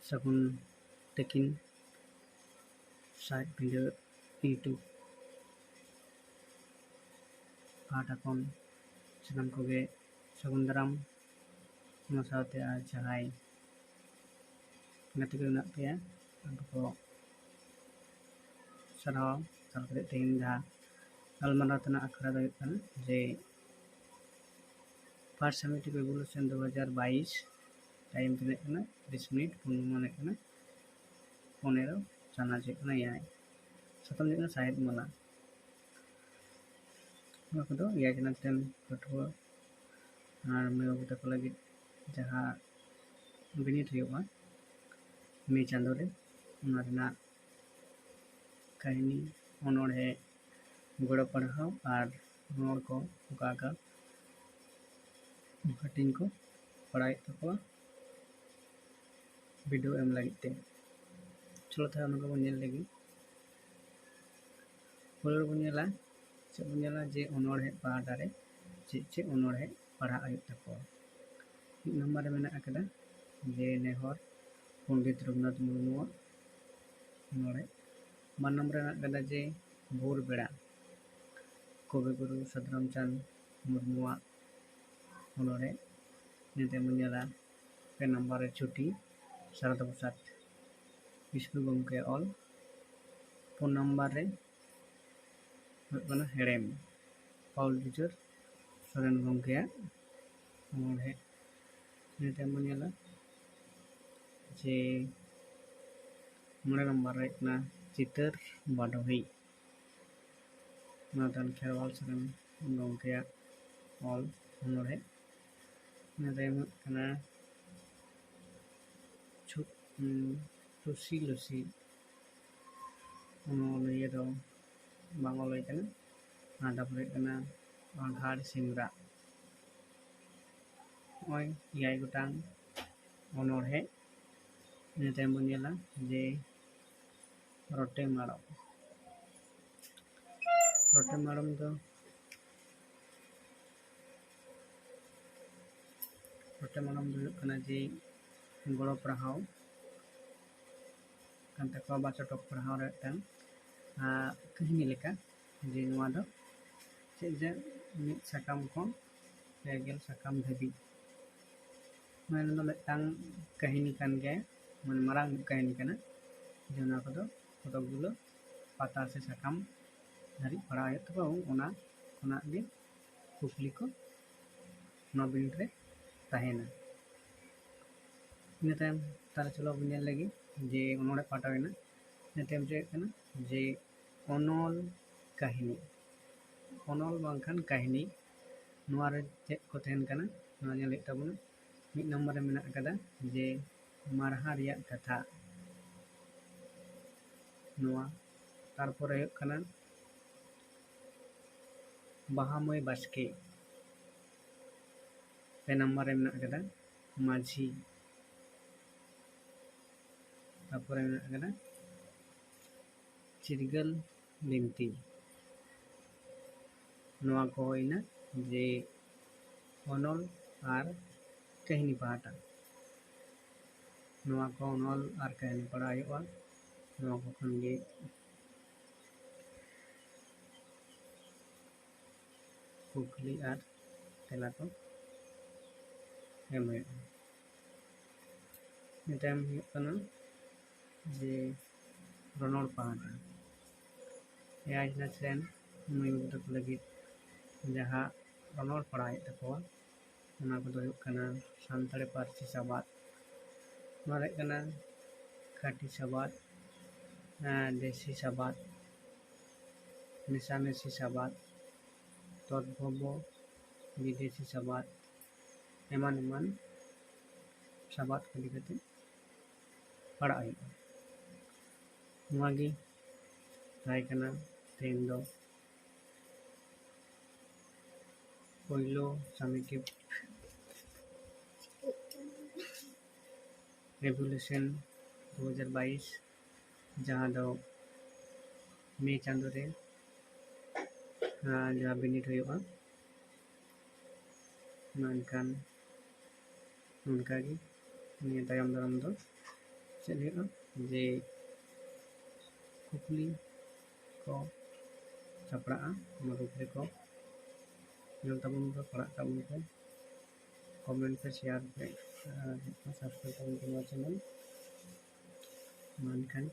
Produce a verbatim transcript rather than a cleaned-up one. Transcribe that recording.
ᱥᱟᱹᱜᱩᱱ ᱛᱟᱹᱠᱤᱱ ᱥᱟᱡ ᱯᱤᱸᱰᱟᱹ YouTube ᱯᱟᱦᱴᱟ ᱠᱷᱚᱱ ᱥᱟᱱᱟᱢ ᱠᱚᱜᱮ ᱥᱟᱹᱜᱩᱱ ᱫᱟᱨᱟᱢ᱾ ᱚᱱᱟ ᱥᱟᱶᱛᱮ ᱟᱨ ᱡᱟᱦᱟᱸᱭ ᱜᱟᱛᱮ ᱠᱚ ᱢᱮᱱᱟᱜ ᱯᱮᱭᱟ, ᱩᱱᱠᱩ ᱠᱚ ᱥᱟᱨᱦᱟᱣ᱾ ᱛᱟᱨᱯᱚᱨᱮ ᱛᱮᱦᱮᱧ ᱡᱟᱦᱟᱸ ᱜᱟᱞᱢᱟᱨᱟᱣ ᱛᱮᱱᱟᱜ ᱟᱠᱷᱲᱟ ᱫᱚ ᱦᱩᱭᱩᱜ ᱠᱟᱱᱟ ᱡᱮ first semitic revolution ᱫᱩ ᱦᱟᱡᱟᱨ ᱵᱟᱭᱤᱥ, time ᱛᱤᱱᱟᱹᱜ ᱠᱟᱱᱟ? ᱛᱤᱨᱤᱥ ᱢᱤᱱᱤᱴ ᱯᱩᱱ ᱢᱚᱱᱮ ᱠᱟᱱᱟ, ᱯᱚᱱᱮᱨᱚ ᱪᱟᱱᱟᱪ ᱦᱩᱭᱩᱜ ᱠᱟᱱᱟ ᱮᱭᱟᱭ᱾ ᱥᱟᱛᱟᱢ ᱦᱩᱭᱩᱜ ᱠᱟᱱᱟ ᱥᱟᱦᱮᱫ ᱢᱟᱞᱟ᱾ ᱱᱚᱣᱟ ᱠᱚᱫᱚ ᱮᱭᱟᱭ ᱪᱟᱱᱟᱪ ᱨᱮᱱ ᱯᱟᱹᱴᱷᱩᱣᱟᱹ ᱟᱨ ᱢᱟᱹᱭ ᱵᱟᱹᱵᱩ ᱛᱟᱠᱚ ᱞᱟᱹᱜᱤᱫ ᱡᱟᱦᱟᱸ ᱵᱤᱱᱤᱰ ᱦᱩᱭᱩᱜᱼᱟ ᱢᱮ ᱪᱟᱸᱫᱳ ᱨᱮ, ᱚᱱᱟ ᱨᱮᱱᱟᱜ ᱠᱟᱹᱦᱱᱤ, ᱚᱱᱚᱬᱦᱮ, ᱜᱚᱲᱚ ᱯᱟᱲᱦᱟᱣ ᱟᱨ ᱨᱚᱲ ᱠᱚ ᱚᱠᱟ ᱚᱠᱟ ᱦᱟᱹᱴᱤᱧ ᱠᱚ ᱯᱟᱲᱟᱣᱮᱫ ᱛᱟᱠᱚᱣᱟ ᱵᱤᱰᱟᱹᱣ ᱮᱢ ᱞᱟᱹᱜᱤᱫ ᱛᱮ᱾ ᱪᱚᱞᱚ ᱛᱟᱦᱚᱞᱮ ᱚᱱᱟ ᱠᱚᱵᱚᱱ ᱧᱮᱞ ᱞᱮᱜᱮ᱾ ᱯᱳᱭᱞᱳ ᱨᱮᱵᱚᱱ ᱧᱮᱞᱟ, ᱪᱮᱫ ᱵᱚᱱ ᱧᱮᱞᱟ ᱡᱮ ᱚᱱᱚᱬᱦᱮ ᱯᱟᱦᱴᱟ ᱨᱮ ᱪᱮᱫ ᱪᱮᱫ ᱚᱱᱚᱬᱦᱮ ᱯᱟᱲᱦᱟᱜ ᱦᱩᱭᱩᱜ ᱛᱟᱠᱚᱣᱟ᱾ ᱢᱤᱫ ᱱᱟᱢᱵᱟᱨ ᱨᱮ ᱢᱮᱱᱟᱜ ᱟᱠᱟᱫᱟ ᱡᱮ ᱱᱮᱦᱚᱨ ᱯᱚᱱᱰᱤᱛ ᱨᱚᱜᱷᱩᱱᱟᱛᱷ ᱢᱩᱨᱢᱩᱣᱟᱜ ᱚᱱᱚᱬᱦᱮ᱾ ᱵᱟᱨ ᱱᱟᱢᱵᱟᱨ ᱨᱮ ᱢᱮᱱᱟᱜ ᱟᱠᱟᱫᱟ ᱡᱮ ᱵᱷᱳᱨ ᱵᱮᱲᱟ, ᱠᱚᱵᱤᱜᱩᱨᱩ ᱥᱟᱫᱷᱩᱨᱟᱢᱪᱟᱸᱫᱽ ᱢᱩᱨᱢᱩᱣᱟᱜ ᱚᱱᱚᱬᱦᱮ᱾ ᱤᱱᱟᱹ ᱛᱟᱭᱚᱢ ᱵᱚᱱ ᱧᱮᱞᱟ ᱯᱮ ᱱᱟᱢᱵᱟᱨ ᱨᱮ ᱪᱷᱩᱴᱤ, ᱥᱟᱨᱚᱫᱟ ᱯᱨᱚᱥᱟᱫᱽ ᱠᱤᱥᱠᱩ ᱜᱚᱢᱠᱮᱭᱟᱜ ᱚᱞ᱾ ᱯᱩᱱ ᱱᱟᱢᱵᱟᱨ ᱨᱮ ᱦᱩᱭᱩᱜ ᱠᱟᱱᱟ ᱦᱮᱲᱮᱢ, ᱯᱟᱣᱩᱞ ᱵᱤᱪᱟᱹᱨ ᱥᱚᱨᱮᱱ ᱜᱚᱢᱠᱮᱭᱟᱜ ᱚᱱᱚᱬᱦᱮ᱾ ᱤᱱᱟᱹ ᱛᱟᱭᱚᱢ ᱵᱚᱱ ᱧᱮᱞᱟ ᱡᱮ ᱢᱚᱬᱮ ᱱᱟᱢᱵᱟᱨ ᱨᱮ ᱦᱩᱭᱩᱜ ᱠᱟᱱᱟ ᱪᱤᱛᱟᱹᱨ ᱵᱟᱰᱚᱦᱤ, ᱱᱟᱫᱟᱱ ᱠᱷᱮᱨᱣᱟᱞ ᱥᱚᱨᱮᱱ ᱜᱚᱢᱠᱮᱭᱟᱜ ᱚᱞ ᱚᱱᱚᱬᱦᱮ᱾ ᱤᱱᱟᱹ ᱛᱟᱭᱚᱢ ᱦᱩᱭᱩᱜ ᱠᱟᱱᱟ ᱪᱷᱩ-, ᱩᱸ, ᱪᱩᱥᱤ ᱞᱩᱥᱤ, ᱚᱱᱚᱞᱤᱭᱟᱹ ᱫᱚ ᱵᱟᱝ ᱚᱞ ᱦᱩᱭ ᱠᱟᱱᱟ᱾ ᱟᱨ ᱛᱟᱨᱯᱚᱨᱮ ᱦᱩᱭᱩᱜ ᱠᱟᱱᱟ ᱟᱸᱜᱷᱟᱲ ᱥᱤᱢᱨᱟᱜ᱾ ᱱᱚᱜᱼᱚᱭ ᱮᱭᱟᱭ ᱜᱚᱴᱟᱝ ᱚᱱᱚᱬᱦᱮ᱾ ᱤᱱᱟᱹ ᱛᱟᱭᱚᱢ ᱵᱚᱱ ᱧᱮᱞᱟ ᱡᱮ ᱨᱚᱴᱮ ᱢᱟᱲᱚᱢ᱾ ᱨᱚᱴᱮ ᱢᱟᱲᱚᱢ ᱫᱚ, ᱨᱚᱴᱮ ᱢᱟᱲᱚᱢ ᱫᱚ ᱦᱩᱭᱩᱜ ᱠᱟᱱᱟ ᱡᱮ ᱜᱚᱲᱚ ᱯᱟᱲᱦᱟᱣ ᱠᱟᱱ ᱛᱟᱠᱚᱣᱟ ᱵᱟᱪᱚᱴᱚᱠ ᱯᱟᱲᱦᱟᱣ ᱨᱮ ᱢᱤᱫᱴᱟᱝ, ᱟᱸ, ᱠᱟᱹᱦᱱᱤ ᱞᱮᱠᱟ, ᱡᱮ ᱱᱚᱣᱟ ᱫᱚ ᱪᱮᱫ ᱡᱮ ᱢᱤᱫ ᱥᱟᱠᱟᱢ ᱠᱷᱚᱱ ᱯᱮ ᱜᱮᱞ ᱥᱟᱠᱟᱢ ᱫᱷᱟᱹᱵᱤᱡ᱾ ᱢᱟᱱᱮ ᱱᱚᱣᱟ ᱫᱚ ᱢᱤᱫᱴᱟᱝ ᱠᱟᱹᱦᱱᱤ ᱠᱟᱱ ᱜᱮᱭᱟ, ᱢᱟᱱᱮ ᱢᱟᱨᱟᱝ ᱧᱚᱜ ᱠᱟᱹᱦᱱᱤ ᱠᱟᱱᱟ, ᱡᱮ ᱚᱱᱟ ᱠᱚᱫᱚ ᱠᱚᱛᱚᱠ ᱜᱩᱞᱳ ᱯᱟᱛᱟ ᱥᱮ ᱥᱟᱠᱟᱢ ᱫᱷᱟᱹᱨᱤᱡ ᱯᱟᱲᱦᱟᱣ ᱦᱩᱭᱩᱜ ᱛᱟᱠᱚᱣᱟ, ᱚᱱᱟ ᱠᱷᱚᱱᱟᱜ ᱜᱮ ᱠᱩᱠᱞᱤ ᱠᱚ ᱱᱚᱣᱟ ᱵᱤᱱᱤᱰ ᱨᱮ ᱛᱟᱦᱮᱱᱟ᱾ ᱤᱱᱟᱹ ᱛᱟᱭᱚᱢ ᱛᱟᱦᱞᱮ ᱪᱚᱞᱚ ᱵᱚᱱ ᱧᱮᱞ ᱞᱮᱜᱮ ᱡᱮ ᱚᱱᱚᱬᱦᱮ ᱯᱟᱦᱴᱟ ᱨᱮᱱᱟᱜ᱾ ᱤᱱᱟᱹ ᱛᱟᱭᱚᱢ ᱪᱮᱫ ᱠᱟᱱᱟ, ᱡᱮ ᱚᱱᱚᱞ ᱠᱟᱹᱦᱱᱤ, ᱚᱱᱚᱞ ᱵᱟᱝᱠᱷᱟᱱ ᱠᱟᱹᱦᱱᱤ, ᱱᱚᱣᱟ ᱨᱮ ᱪᱮᱫ ᱠᱚ ᱛᱟᱦᱮᱱ ᱠᱟᱱᱟ, ᱱᱚᱣᱟ ᱧᱮᱞ ᱦᱩᱭᱩᱜ ᱛᱟᱵᱚᱱᱟ᱾ ᱢᱤᱫ ᱱᱚᱢᱵᱚᱨ ᱨᱮ ᱢᱮᱱᱟᱜ ᱟᱠᱟᱫᱟ ᱡᱮ ᱢᱟᱨᱦᱟ ᱨᱮᱭᱟᱜ ᱠᱟᱛᱷᱟ, ᱱᱚᱣᱟ᱾ ᱛᱟᱨᱯᱚᱨᱮ ᱦᱩᱭᱩᱜ ᱠᱟᱱᱟ ᱵᱟᱦᱟᱢᱟᱹᱭ ᱵᱟᱥᱠᱮ᱾ ᱯᱮ ᱱᱟᱢᱵᱟᱨ ᱨᱮ ᱢᱮᱱᱟᱜ ᱟᱠᱟᱫᱟ ᱢᱟᱹᱡᱷᱤ᱾ ᱛᱟᱨᱯᱚᱨᱮ ᱢᱮᱱᱟᱜ ᱟᱠᱟᱫᱟ ᱪᱤᱨᱜᱟᱹᱞ ᱵᱤᱱᱛᱤ᱾ ᱱᱚᱣᱟ ᱠᱚ ᱦᱩᱭᱱᱟ ᱡᱮ ᱚᱱᱚᱞ ᱟᱨ ᱠᱟᱹᱦᱱᱤ ᱯᱟᱦᱴᱟ᱾ ᱱᱚᱣᱟ ᱠᱚ ᱚᱱᱚᱞ ᱟᱨ ᱠᱟᱹᱦᱱᱤ ᱯᱟᱲᱦᱟᱣ ᱦᱩᱭᱩᱜᱼᱟ᱾ ᱱᱚᱣᱟ ᱠᱚ ᱠᱷᱚᱱ ᱜᱮ ᱠᱩᱠᱞᱤ ᱟᱨ ᱛᱮᱞᱟ ᱠᱚ ᱮᱢ ᱦᱩᱭᱩᱜᱼᱟ᱾ ᱢᱤᱫᱴᱮᱱ ᱦᱩᱭᱩᱜ ᱠᱟᱱᱟ ᱡᱮ ᱨᱚᱱᱚᱲ ᱯᱟᱦᱴᱟ᱾ ᱮᱭᱟᱭ ᱠᱞᱟᱥ ᱨᱮᱱ ᱢᱟᱹᱭ ᱵᱟᱹᱵᱩ ᱛᱟᱠᱚ ᱞᱟᱹᱜᱤᱫ ᱡᱟᱦᱟᱸ ᱨᱚᱱᱚᱲ ᱯᱟᱲᱦᱟᱣ ᱦᱩᱭᱩᱜ ᱛᱟᱠᱚᱣᱟ, ᱚᱱᱟ ᱠᱚᱫᱚ ᱦᱩᱭᱩᱜ ᱠᱟᱱᱟ ᱥᱟᱱᱛᱟᱲᱤ ᱯᱟᱹᱨᱥᱤ ᱥᱟᱵᱟᱫ, ᱱᱚᱣᱟ ᱦᱩᱭᱩᱜ ᱠᱟᱱᱟ ᱠᱷᱟᱹᱴᱤ ᱥᱟᱵᱟᱫ, ᱮᱸ, ᱫᱮᱥᱤ ᱥᱟᱵᱟᱫ, ᱢᱮᱥᱟᱢᱤᱥᱤ ᱥᱟᱵᱟᱫ, ᱛᱚᱫᱵᱷᱚᱵᱚ ᱵᱤᱫᱮᱥᱤ ᱥᱟᱵᱟᱫ, ᱮᱢᱟᱱ ᱮᱢᱟᱱ ᱥᱟᱵᱟᱫ ᱠᱚ ᱤᱫᱤ ᱠᱟᱛᱮ ᱯᱟᱲᱦᱟᱜ ᱦᱩᱭᱩᱜᱼᱟ᱾ ᱱᱚᱣᱟ ᱜᱮ ᱛᱟᱦᱮᱸ ᱠᱟᱱᱟ ᱛᱮᱦᱮᱧ ᱫᱚ ᱯᱳᱭᱞᱳ summative revaluation ᱫᱩ ᱦᱟᱡᱟᱨ ᱵᱟᱭᱤᱥ, ᱡᱟᱦᱟᱸ ᱫᱚ ᱢᱮ ᱪᱟᱸᱫᱳ ᱨᱮ, ᱟᱸ, ᱡᱟᱦᱟᱸ ᱵᱤᱱᱤᱰ ᱦᱩᱭᱩᱜᱼᱟ᱾ ᱢᱟ ᱮᱱᱠᱷᱟᱱ ᱚᱱᱠᱟᱜᱮ ᱱᱤᱭᱟᱹ ᱛᱟᱭᱚᱢ ᱫᱟᱨᱟᱢ ᱫᱚ ᱪᱮᱫ ᱦᱩᱭᱩᱜᱼᱟ, ᱡᱮ ᱠᱩᱠᱞᱤ ᱠᱚ ᱥᱟᱯᱲᱟᱜᱼᱟ, ᱚᱱᱟ ᱠᱩᱠᱞᱤ ᱠᱚ ᱧᱮᱞ ᱛᱟᱵᱚᱱ ᱯᱮ, ᱯᱟᱲᱦᱟᱜ ᱛᱟᱵᱚᱱ ᱯᱮ, comment ᱯᱮ, share ᱯᱮ, ᱟᱨ subscribe ᱛᱟᱵᱚᱱ ᱯᱮ ᱱᱚᱣᱟ channel᱾ ᱢᱟ ᱮᱱᱠᱷᱟᱱ